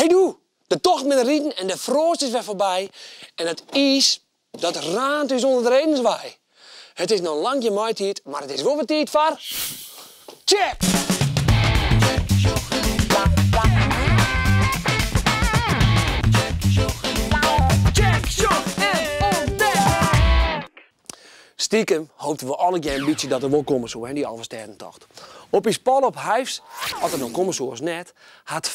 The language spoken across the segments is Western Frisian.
Hey doe, de tocht binne riden en de froast is wer foarby en it iis dat raant ús ûnder de redens wei. It is noch lang gjin maitiid, mar it is wol wer tiid foar Check! Check, sjoch en ûntdek! Stiekem hoopten we allegear in bytsje dat er wol komme soe, hè, dy Alvestêdentocht. Op ús poll op Hyves, oft er no komme soe as net, hat 25%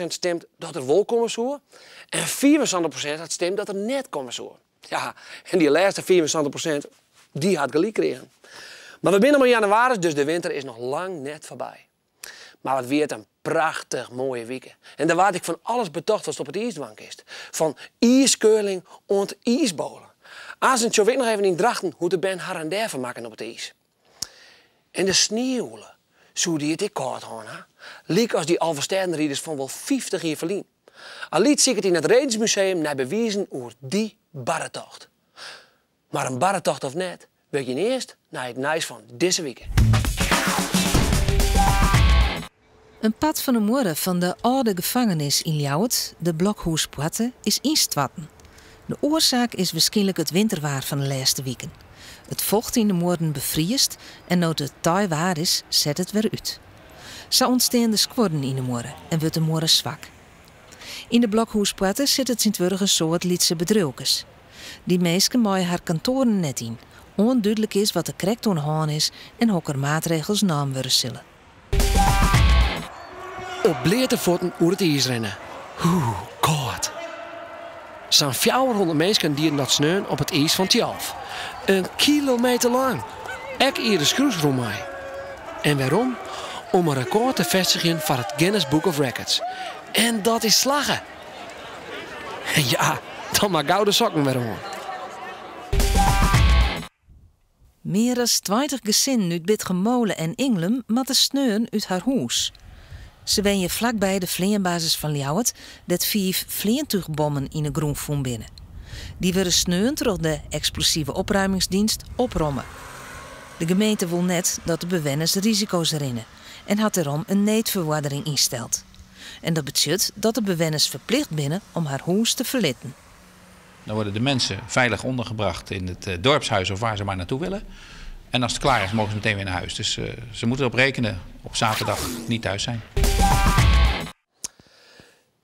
stimd dat er wol komme soe en 75% hat stimd dat er net komme soe. Ja, en dy lêste 75%, dy hat gelyk krigen. Mar we binne noch mar jannewaris, dus de winter is noch lang net foarby. Mar wat wie it in prachtich moaie wike. En der waard ek fan alles betocht watst op it iis dwaan kinst. Fan iiscurling oant iisbowlen. Aansen sjoch ik noch even yn Drachten hoe't de bern harren dêr fermakken op it iis. En de snieûle, soe dy it ek kâld hân ha? Lykas dy Alvestêdenriders fan wol 50 jier ferlyn. Alyt siket yn it Redensmuseum nei bewizen oer dy barre tocht. Mar in barre tocht of net, we gean earst nei it nijs fan dizze wike. In part fan de muorre fan de âlde gefangenis yn Ljouwert, de Blokhúspoarte, is ynstoarten. De oarsaak is wierskynlik it winterwaar fan de lêste wiken. It focht yn de muorren befriest en no't it tei waar is, set it wer út. Sa ûntstean der skuorren yn de muorre en wurdt de muorre swak. Yn de Blokhúspoarte sitte tsjintwurdich in soad lytse bedriuwkes. Dy minsken meie har kantoaren net yn, oant dúdlik is wat der krekt oan de hân is en hokker maatregels naam wurde sille. Op bleate fuotten oer it iis rinne. Oeh, kâld. Sa'n 400 minsken dienen dat sneon op it iis fan Thialf. In kilometer lang. Ek Iris Kroes rûn mei. En wêrom? Om in rekôr te fêstigjen foar it Guinness Book of Records. En dat is slagge! Ja, dan mar gau de sokken wer oan. Mear as 20 gesinnen út Bitgummole en Inglum moatte sneon út har hûs. Se wenje flakby de fleanbasis fan Ljouwert, dêr't fiif fleantúchbommen yn 'e grûn fûn binne. Dy wurde sneon troch de Explosieve Opruimingsdienst opromme. De gemeente wol net dat de bewenners risiko's rinne en hat dêrom in needferoardering ynsteld. En dat betsjut dat de bewenners ferplicht binne om har hûs te ferlitten. Dan worden de mensen veilig ondergebracht in het dorpshuis of waar ze maar naartoe willen. En als het klaar is, mogen ze meteen weer naar huis. Dus ze moeten erop rekenen op zaterdag niet thuis zijn.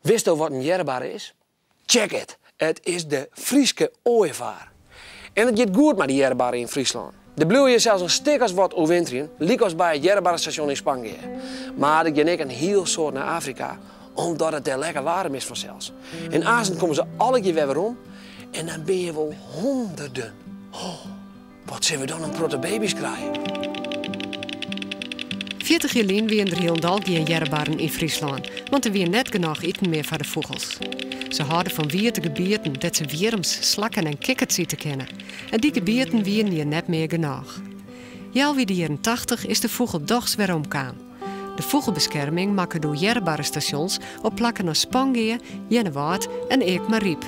Witsto wat in earrebarre is? Check it! It is de Fryske oaievaar. En it giet goed mei de earrebarre yn Fryslân. Der bliuwe hjir sels in stik as wat oerwinterjen, lykas by it earrebarrestasjon yn Spangea. Mar der gean ek in hiel soad nei Afrika, omdat it dêr lekker waarm is fansels. En aansen komme se allegear wer werom en dan binne hjir wol hûnderden. Oh, wat sille we dan in protte baby's krije? 40 jier lyn wiene der hielendal gjin earrebarren yn Fryslân, want der wie net genôch iten mear foar de fûgels. Se hâlde fan wiete gebieten dêr't se wjirms, slakken en kikkerts ite kinne. En dy gebieten wiene hjir net mear genôch. Healwei de jierren 80 is de fûgel dochs weromkaam. De fûgelbeskerming makke doe earrebarrestasjons op plakken as Spangea, Earnewâld en Eagmaryp.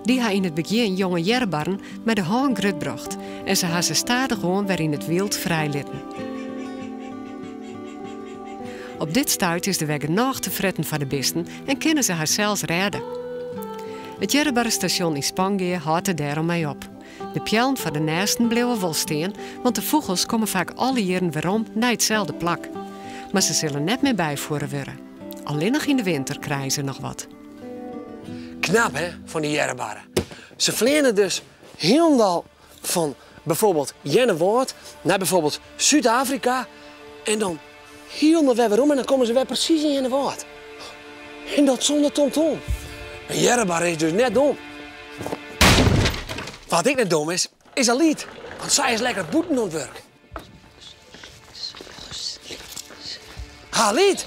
Dy ha yn it begjin jonge earrebarren mei de hân grutbrocht en se ha se stadichoan wer yn it wyld frijlitten. Op dit stuit is der wer genôch te fretten foar de bisten en kinne se harsels rêde. It earrebarrestasjon yn Spangea hâldt der dêrom mei op. De peallen foar de nêsten bliuwe wol stean, want de fûgels komme faak alle jierren werom nei itselde plak. Mar se sille net mear byfuorre wurde. Allinnich yn de winter krije se noch wat. Knap hè, fan dy earrebarre. Se fleane dus hielendal fan byfoarbyld Earnewâld nei byfoarbyld Súd-Afrika en dan hielendal wer werom en dan komme se wer presys yn Earnewâld. En dat sûnder tomtom. In earrebarre is dus net dom. Wat ek net dom is, is Alyt, want sy is lekker bûten oan it wurk. Alyt,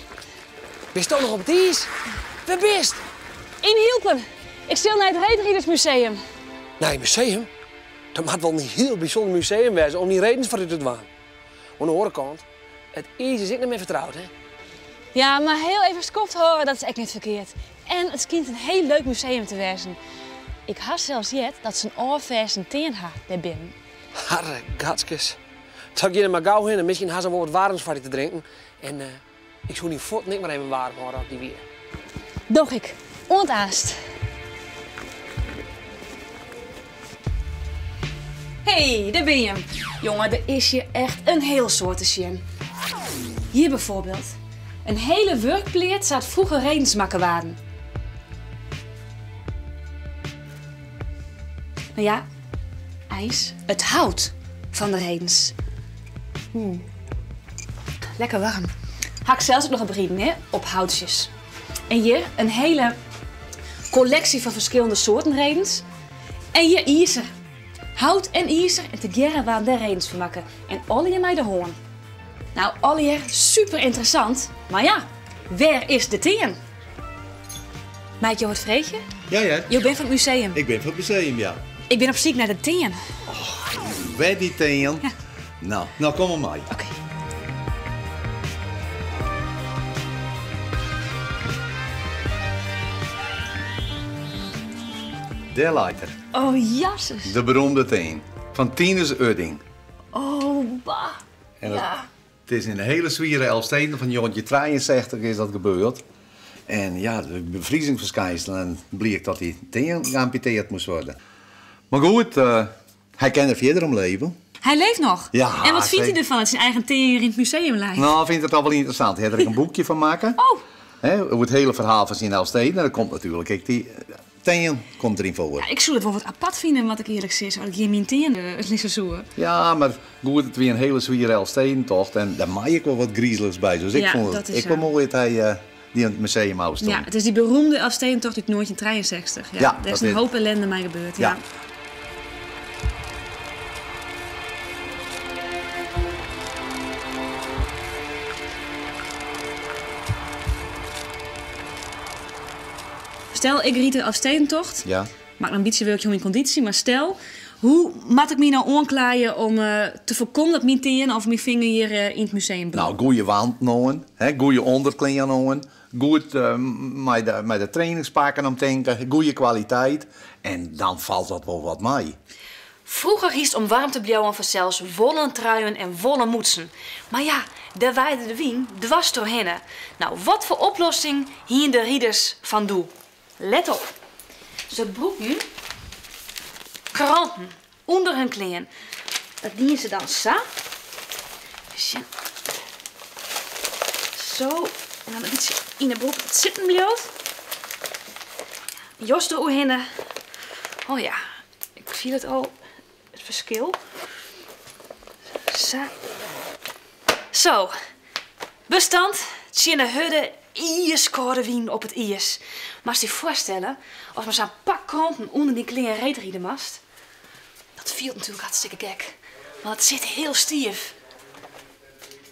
bisto noch op it iis? Wêr bist? Yn Hylpen. Ik sil nei it Reedridersmuseum. Nei in museum? Dat moat wol in hiel bysûnder museum wêze om dyn redens foar út te dwaan. Oan de oare kant, it iis is ek net mear fertroud, hè? Ja, mar hiel even skoft hâlde, dat is ek net ferkeard. En it skynt in hiel leuk museum te wêzen. Ik ha sels heard dat se in ôfferzen tean ha dêr binnen. Harre gatskes. Dan gean der mar gau hinne, miskien ha se wol wat waarms foar dy te drinken. En ik soe dyn fuotten ek mar even waarm hâlde as ik dy wie. Doch ik. Oant aanst. Hey, dêr bin jim. Jonge, der is hjir echt in hiel soad te sjen. Hjir bijvoorbeeld. In hele wurkpleats sa't froeger redens makke waarden. No ja, eins it hout fan de redens. Hmm. Lekker warm. Ha ik sels ek noch op riden, hè, op houtsjes. En hjir in hele kolleksje fan ferskillende soarten redens. En hjir izer. Hout en izer en tegearre waarden dêr redens fan makke. En allegear mei de hân. Nou, allegear super ynteressant, mar ja, wêr is de team? Mei ik jo wat freegje? Ja, ja. Jo binne fan it museum? Ik bin fan it museum, ja. Ik bin op syk nei de team. Och, wêr dy team? Ja. No, no kom mar mei. Oké. Dêr leit er. Oh, jasses. De beroemde team. Fan Tinus Udding. Oh, bah. En dat, Het is in de hele swiere Elfsteden fan 1963 is dat gebeurd. En ja, de bevriezingverschijnselen en bliek dat dy tean geamputeerd moest worden. Maar goed, uh, hy kin der fierder om leven. Hy leeft noch? Ja. En wat fynt hy derfan dat syn eigen tean hjir yn it museum leit? No, fynt it al wol ynteressant. Hy hat der ek in boekje fan makke. Oh. Hè, oer it hiele ferhaal fan syn Elfsteden. En der komt natuerlik ek dy tean komt deryn foar. Ja, ik soe it wol wat apart fine, moat ik earlik sizze, as ik hjir myn tean lizze soe. Ja, mar goed, it wie in hiele swiere Elfstedentocht en dêr mei ek wol wat grizelichs by. Dus ik Ja, fûn dat it is ek wol sa. moai dat hy eh, dy yn it museum ôfstond. Ja, it is dy beroemde Elfstedentocht út 1963. Ja, Ja, dêr is dat in is- hoop ellende mei gebeurd. Ja. Ja. Stel, ik ryd de Elfstedentocht. Ja. Maak in bytsje wurkje oan myn kondysje, mar stel, hoe moat ik my no oanklaaie om eh, te foarkommen dat myn tean of myn finger hjir eh, yn it museum bliuwt? No, goede wanten oan, hè, goede ûnderklean oan, goed eh, mei de, mei de trainingspakken omtinke, goede kwaliteit. En dan falt dat wol wat mei. Froeger hiest om waarm te bliuwen fansels wollen truien en wollen mûtsen. Mar ja, dêr waaide de wyn dwars trochhinne. No, wat foar oplossing hiene de riders fan doe? Let op, se brûkten kranten ûnder hun klean. Dat diene se dan sa. Even sjen. Zo. En dan in bytsje yn 'e broek dat it sitten bliuwt. Jas deroerhinne. Oh ja, ik fiel it al, it ferskil. Sa. Zo. Bestand tsjin 'e hurde iiskâlde wyn op it iis. Moatst dy foarstelle, ast mei sa'n pak kranten ûnder dyn klean reedride moatst. Dat fielt natuerlik hartstikke gek, want it sit hiel stiif.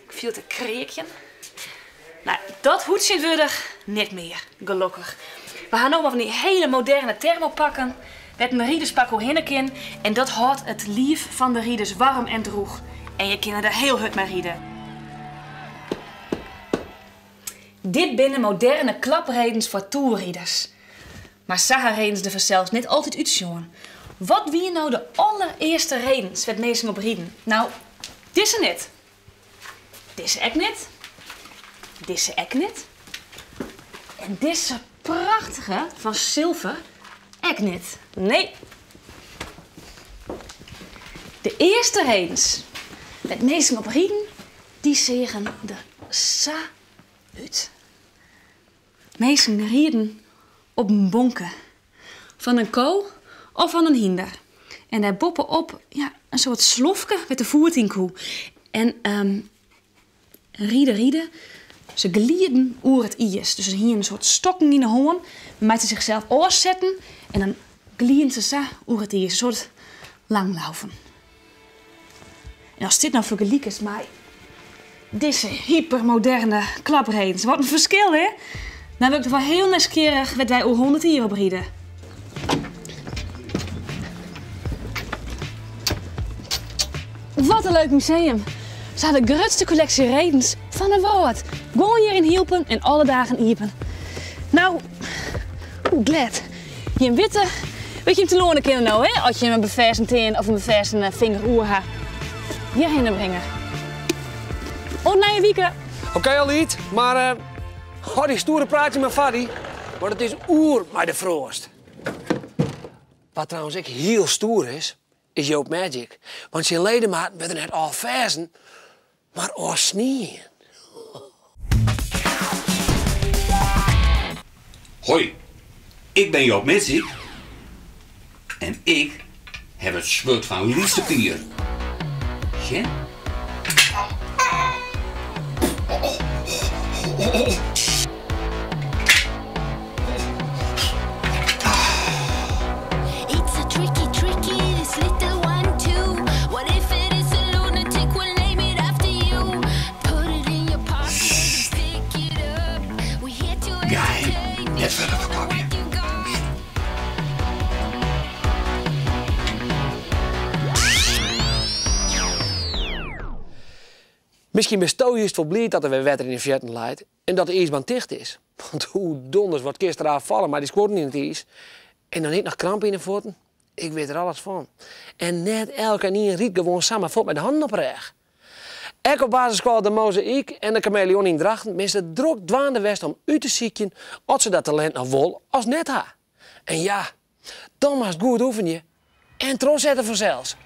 Ik fiel it kreakjen. No, dat hoecht tsjintwurdich net mear, gelokkich. We ha no fan dy hiele moderne thermopakken wêr't in riderspak oerhinne kin en dat hâldt it liif fan de riders waarm en drûch en je kinne der hiel hurd mei ride. Dit binne moderne klapredens foar toerriders. Mar sa ha redens der fansels net altyd útsjoen. Wat wie no de allerearste redens wêr't minsken op riden? No, dizze net. Dizze ek net. Dizze ek net. En dizze prachtige fan silver ek net. Nee. De earste redens wêr't minsken op riden, dy seagen der sa út. Minsken rieden op in bonke fan in ko of fan in hynder. En dêr boppe-op ja, in soart slofke wêr't de foet yn koe. En um, ride, ride, se glieden oer it iis. Dus se hiene in soart stokken yn 'e hân, wêrmei't se sichsels ôfsetten en dan glieden se sa oer it iis, in soart langlaufen. En ast dit no fergelikest mei dizze hypermoderne klapredens, wat in ferskil, hè? Dan wurd ik toch wol hiel nijsgjirrich wêr't wy oer 100 jier op ride. Wat in leuk museum! Se ha de grutste kolleksje redens fan 'e wrâld. Gewoan hjir yn Hylpen en alle dagen iepen. No, oeh, glêd. Jim witte wêr't jim telâne kinne no, hè, as jim in beferzen tean of in beferzen finger oer ha. Hjirhinne bringe. Oant nije wike! Oké, Aliet, mar uh, hâld dy stoere praatsje mar foar dy. Want it is oer mei de froast. Wat trouwens ek hiel stoer is, is Joop Magic. Want syn ledematen wurde net ôfferzen, mar ôfsnien. Hoi, ik ben Joop Magic en ik heb het swurd fan Lytse Pier. Sjen? It's a tricky, tricky, this little one too. What if it is a lunatic? We'll name it after you. Put it in your pocket, pick it up. We're here to Geheim, entertain. net verder verklapje. What you got? Miskien bisto just wol bliid dat der wer wetter yn de fearten leit en dat de iisbaan ticht is. Want hoe donders, wat kinst der ôffalle mei dy skuorren yn it iis. En dan ek noch kramp yn de fuotten. Ik wit der alles fan. En net elkenien rydt gewoan samar fuort mei de hannen op 'e rêch. Ek op basisskoalle De Mozaïek en de Kameleon yn Drachten binne se drok dwaande west om út te sykjen oft se dat talint noch wol as net ha. En ja, dan moatst goed oefenje en trochsette fansels.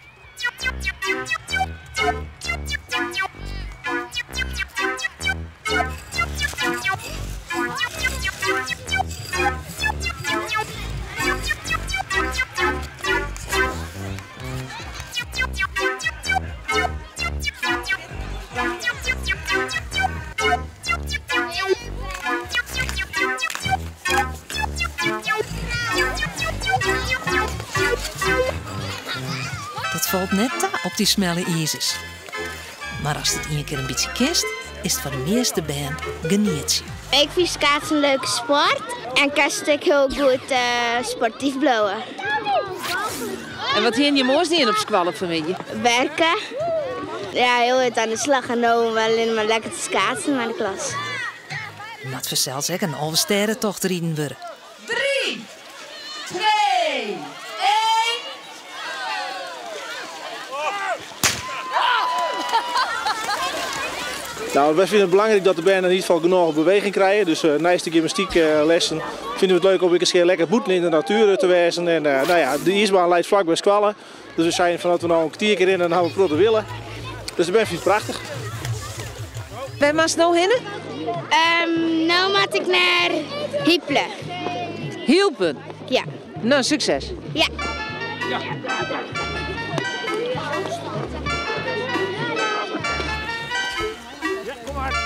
Dat falt net ta op dy smelle izers. Mar ast it ien kear in bytsje kinst, is it foar de measte bern genietsje. Ik fyn skaatsen in leuke sport en kinst ek hiel goed sportyf bliuwe. En wat hiene jim oars dien op skoalle fanmiddei? Werke. Ja, hiel hurd oan de slach en no allinne mar lekker te skaatsen mei de klas. Moat fansels ek in Alvestêdetocht riden wurde. 3, 2, 1. Nou, wij vinden het belangrijk dat de bern in ieder geval genoeg beweging krijgen. Dus naast de gymnastieklessen vinden we het leuk om een keer lekker boeten in de natuur te wezen. En de ijsbaan leidt vlak bij Squallen. Dus we zijn van dat we nou een kwartier keer in en dan hebben we grote willen. Dus de bern vindt het prachtig. Waar mag nou heen? Nou moet ik naar Hielpen. Hielpen? Ja. Nou, succes. Ja. Ja, kom maar.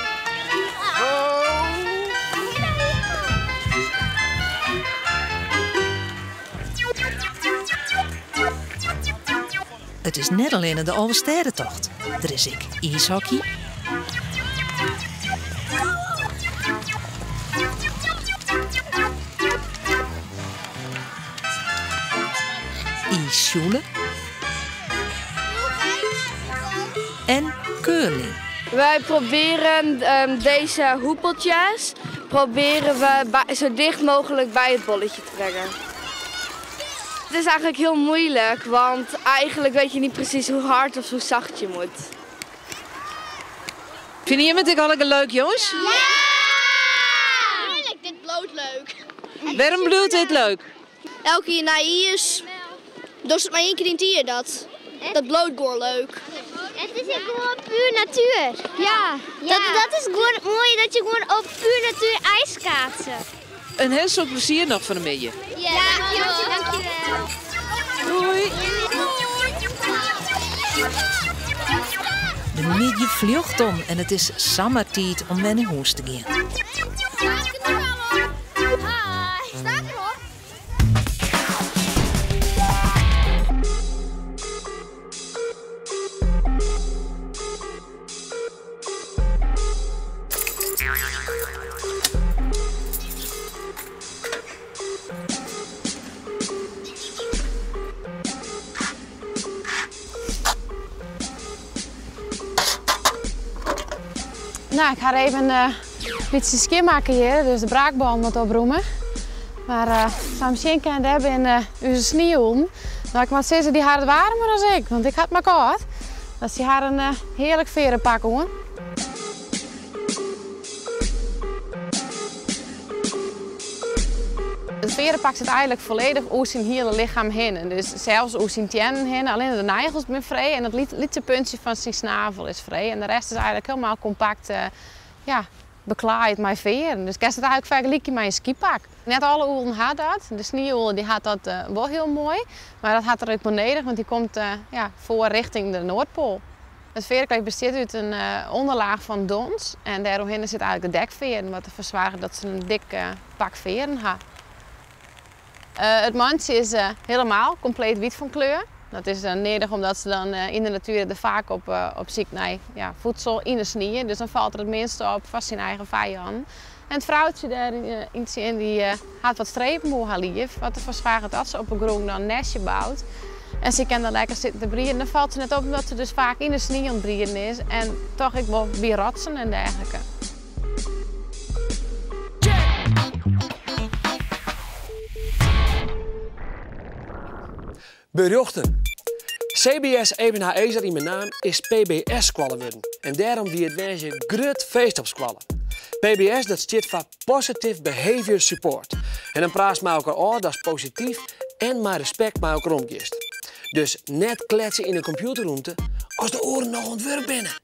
It is net allinne de Alvestêdetocht. Der is ek iishockey. Iissjoele. En curling. Wij proberen deze hoepeltjes proberen we zo dicht mogelijk bij het bolletje te brengen. Het is eigenlijk heel moeilijk, want eigenlijk weet je niet precies hoe hard of hoe zacht je moet. Vinden jullie het ook al leuk, jongens? Ja! Heerlijk, dit bloot leuk. Waarom bloedt dit leuk? Elke keer naar hier is, dus het maar één keer in het jaar dat. Dat bloot gewoon leuk. Het is ook gewoon puur natuur. Ja, ja. Dat is gewoon het mooie, dat je gewoon op puur natuur ijs kaatsen. Een heel soort plezier nog van de middag. Ja, dankjewel. Dankjewel. Doei. De middag vlucht om en het is zomertijd om weer naar huis te gaan. Ik ga even een beetje schoonmaken hier, dus de braakbal moet oproemen. Maar Sam Schenke en Deb in onze sneeuw. Ik moet zeggen, die had het warmer dan ik, want ik had maar koud. Dat ze haar een heerlijk verenpak hoor. It fearrepak sit eigenlik folledich oer syn hiele lichem hinne. Dus sels oer syn teannen hinne. Allinne de nagels binne frij en it lytse puntsje fan syn snavel is frij. En de rest is eigenlik hielendal kompakt ja, beklaaid mei fearren. Dus kinst it eigenlik fergelykje mei in skypak. Net alle ûlen ha dat. De snieûle dy hat dat wol hiel moai. Mar dat hat er ek wol nedich, want dy komt ja, foar rjochting de Noardpoal. It fearrekleed bestiet út in ûnderlaach fan dons en dêroerhinne sit eigenlik de dekfearren, wat derfoar soarget dat se in dik pak fearren ha. It mantsje is helemaal kompleet wyt fan kleur. Dat is nedich omdat se dan yn de natuer der faak op syk nei voedsel yn de snie, dus dan falt er it minste op foar syn eigen fijannen. En it froutsje dêr yn tsjin dy hat wat strepen oer har liif, wat derfoar soarget dat se op 'e grûn dan in nestje bout. En sy kin dan lekker sitten te brieden. Dan falt se net op omdat se dus faak yn de snie oan it brieden is en toch ek wol by rotsen en dergelike. Berjochten. CBS Ebenhaëzer yn Menaam is PBS-skoalle wurden en dêrom wie it woansdei grut feest op skoalle. PBS dat stiet foar Positive Behavior Support. En dan praatst mei elkoar ôf datst posityf en mei respekt mei elkoar omgiest. Dus net kletse yn de kompjûterrûmte as de oaren noch oan it wurk binne.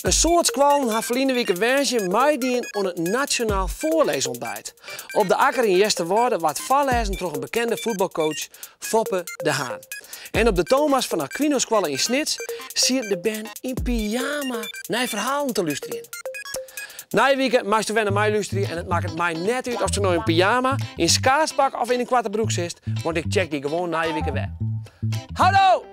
In soad skoallen ha ferline wike woansdei meidien oan it Nationaal Voorleesontbijt. Op de Akker yn Easterwâlde waard foarlêzen troch in bekende fuotbalcoach Foppe de Haan. En op de Thomas van Aquinoskoalle yn Snits sieten de bern yn pyjama nei ferhalen te lústerjen. Nije wike meist wer nei my lústerje en it makket my net út oftst no yn pyjama, yn skaatspak of yn in koarte broek sitst, want ik check dy gewoan nije wike wer. Houdoe!